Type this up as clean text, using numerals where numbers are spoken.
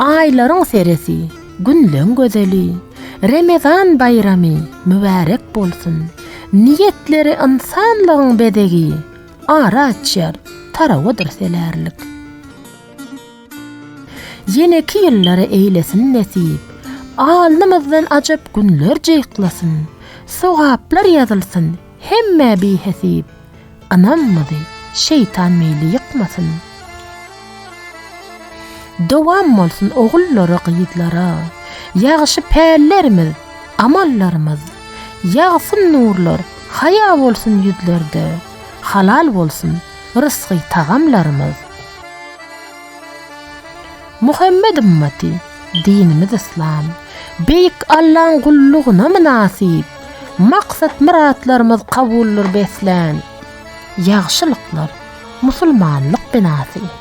Aýlaryň seresi, günleň gözeli, Remezan baýramy mübärek bolsun! Niýetleri ynsanlygyň bezegi, Ara açýar, tarawadyr selärlik. Ýeneki ýyllara eýlesin nesip, Alnymyzdan ajap günler jyklasyn, Sogaplar ýazylsyn hemmä bihesip, Ynamymyzy şeýtan meýli ýykmasyn. Dowam bolsun ogullara, gyzlara, Ýagşy pällerimiz, amallarymyz. Ýagsyn nurlar, haýa bolsun ýüzlerde, Halal bolsun rysgy tagamlarymyz. Muhammet ymmaty, dinimiz yslam, Beýik Allaň gullugyna mynasyp, Maksat-myratlarymyz kabuldyr beslän, Ýagşylyklar musulmanlyk binasy.